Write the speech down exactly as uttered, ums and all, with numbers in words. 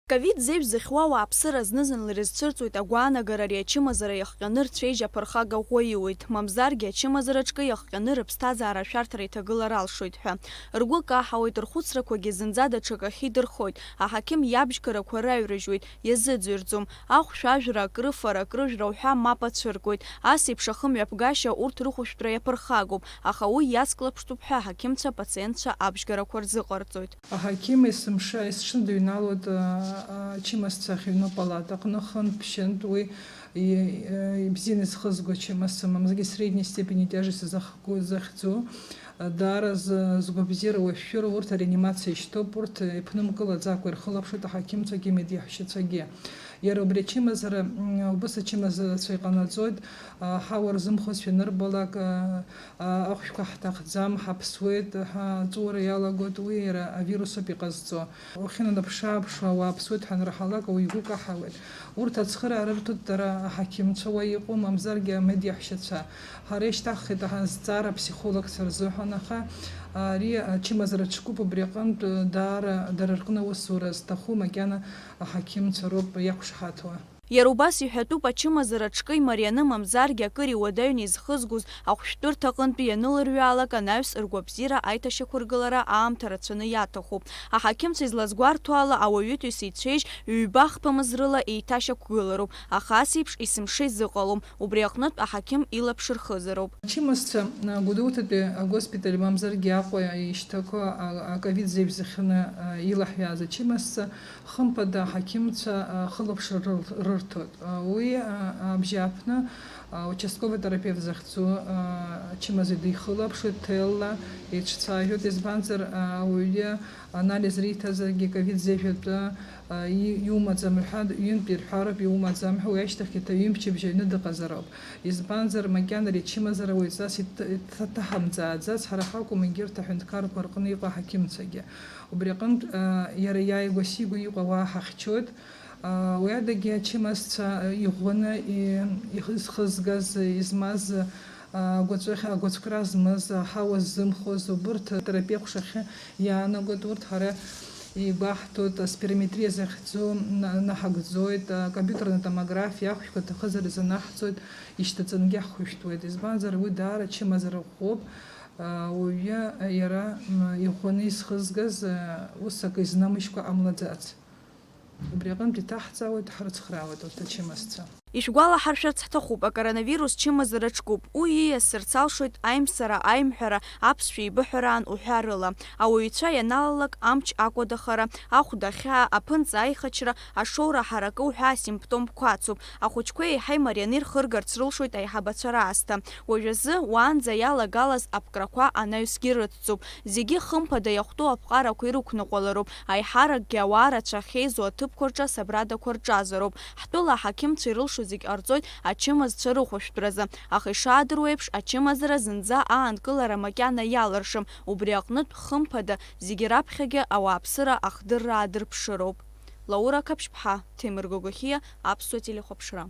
Ковид зеижә зыхьуа ауааԥсыра зны-зынла ирызцәырҵуеит агәаанагара ари ачымазара иахҟьаны рцәеижь аԥырхага ӷәӷәа иуеит, мамзаргьы ачымазара ҿкы иахҟьаны рыԥсҭазаара ашәарҭара иҭагылар алшоит ҳәа. Ргәы каҳауеит, рхәыцрақәагьы зынӡа даҽакахь идырхоит, аҳақьым иабжьгарақәа раҩрыжьуеит, иазыӡырҩӡом, ахәшә ажәра, акрыфара, акрыжәра уҳәа мап ацәыргоит, ас еиԥш ахымҩаԥгашьа урҭ рыхәышәтәра иаԥырхагоуп, аха уи иацклаԥштәуп ҳәа аҳақьымцәа апациентцәа абжьгарақәа рзыҟарҵоит. Аҳақьым есымша, есҽны дыҩналоит, а, а, ачымазцәа ахьыҩноу апалата аҟны, хынтә-ԥшьынтә, уи и-, э, ибзианы изхызго ачымазцәа, мамзаргьы средней степени тяжести захго-, захьӡу, а, даара зы-, згәабзиара уашәшәыроу урҭ ареанимациа ишьҭоуп, урҭ, э, иԥнымкылаӡакәа ирхылаԥшуеит аҳақьымцәагьы, медиаҳәшьацәагьы. Иара убри ачымазара, м, убыс ачымазарацәа иҟанаҵоит, а, ҳауа рзымхозшәа анырбалак, а, а, ахәшәқәа ҳҭахӡам, ҳаԥсуеит, ҳа, аҵәуара иалагоит, уи иара авирусоуп иҟазҵо. Уахьынанаԥшы-ааԥшуа ауаа ԥсуеит ҳанраҳалак, ауаҩ игәы каҳауеит. Урҭ ацхыраара рырҭоит дара аҳақьымцәа уа иҟоу, мамзаргьы амедиаҳәшьацәа. Ҳара ишьҭаҳхит аҳазҵаара аԥсихологцәа рзыҳәан, аха, а, ари ачымазара ҽкуп, убри аҟынтә, даара дара рҟны аусура зҭаху макьана аҳақьымцәа роуп иақәшаҳаҭуа. Иара убас иҳәатәуп, ачымазара ҽкы имарианы мамзаргьы акыр иуадаҩны изхызгоз ахәшәтәырҭаҟынтәи ианылырҩаалак анаҩс ргәабзиара аиҭашьақәыргылара аамҭа рацәаны иаҭахуп. Аҳақьымцәа излазгәарҭо ала, ауаҩытәыҩса ицәеижь ҩба-хԥа мыз рыла еиҭашьақәгылароуп, аха ас еиԥш есымша изыҟалом, убри аҟнытә аҳақьым илаԥш рхызароуп. Ачымазцәа, а, Гәдоуҭатәи агоспиталь мамзаргьы Аҟәа ишьҭақәа, а, аковид зеижә зыхьны, а, илаҳәааз ачымазцәа хымԥада аҳақьымцәа, а, хылаԥшра рыр-, рырҭоит. А, уи, а, абжьааԥны, а, участковый терапевт захьӡу, а, ачымазаҩ дихылаԥшуеит, ҭелла еицәцәажәоит, избанзар, а, ауаҩы анализ риҭазаргьы ковид зеижәатәы, а, и-, иумаӡам ҳәа, ҩынтә ирҳәароуп, иумаӡам ҳәа, уи ашьҭахьгьы ҭаҩымчыбжь аҩны дыҟазароуп. Избанзар, макьана ари ачымазара уаҩҵас иҭ-, иҭаҳамҵааӡац, ҳара ҳакәым, егьырҭ аҳәынҭқарқәа рҟны иҟоу аҳақьымцәагьы. Убри аҟынтә, а, иара иааигәа-сигәа иҟоу ауаа ҳахьчоит. А, уи адагьы ачымазцәа, а, иӷәӷәаны и-, их-, изхызгаз, измаз, а, агәаҵәахь-, агәаҵәкра змаз, аҳауа ззымхоз, убырҭ атерапевт ҟәшахьы иаанагоит. Урҭ ҳара игәаҳҭоит, аспирометриа захьӡу на-, наҳагӡоит, а, компьютерная томографиа ахәшәқәа аҭахызар изанаҳҵоит, ишьҭаҵангьы ҳхәышәтәуеит. Избанзар, уи даара ачымазара ӷәӷәоуп. А, уаҩы иара, м, иӷәӷәаны изхызгаз, а, ус акы изнамыжькәа ҟамлаӡац. Убри аҟынтә иҭаҳҵаауеит, ҳрыцхраауеит урҭ ачымазцәа. Ишәгәалаҳаршәарц ҳҭахуп, акоронавирус чымазара ҽкуп. Уи ииасырц алшоит аимсара, аимҳәара, аԥсшәа еибыҳәараан уҳәа рыла. Ауаҩцәа ианалалак амч акәадахара, ахәда ахьаа, аԥынҵа аихачра, ашоура ҳаракы уҳәа асимптомқәа ацуп. Ахәыҷқәа еиҳа имарианы ирхыргарц рылшоит аиҳабацәа раасҭа. Уажәазы уаанӡа иалагалаз аԥкрақәа анаҩсгьы рыцҵоуп. Зегьы хымԥада иахәҭоу аԥҟарақәа ирықәныҟәалароуп, аиҳаракгьы ауаа рацәа ахьеизо аҭыԥқәа рҿы асабрадақәа рҿазароуп. Ҳтәыла аҳақьымцәа ирылшо зегь ҟарҵоит ачымазцәа рыхәышәтәразы, аха ишаадыруа еиԥш, ачымазара зынӡа аанкылара макьана иалыршам, убри аҟнытә, хымԥада, зегьы раԥхьагьы ауааԥсыра ахдырра аадырԥшыроуп. Лаура Қаԥшьԥҳа, Ҭемыр Гогохиа, Аԥсуа телехәаԥшра.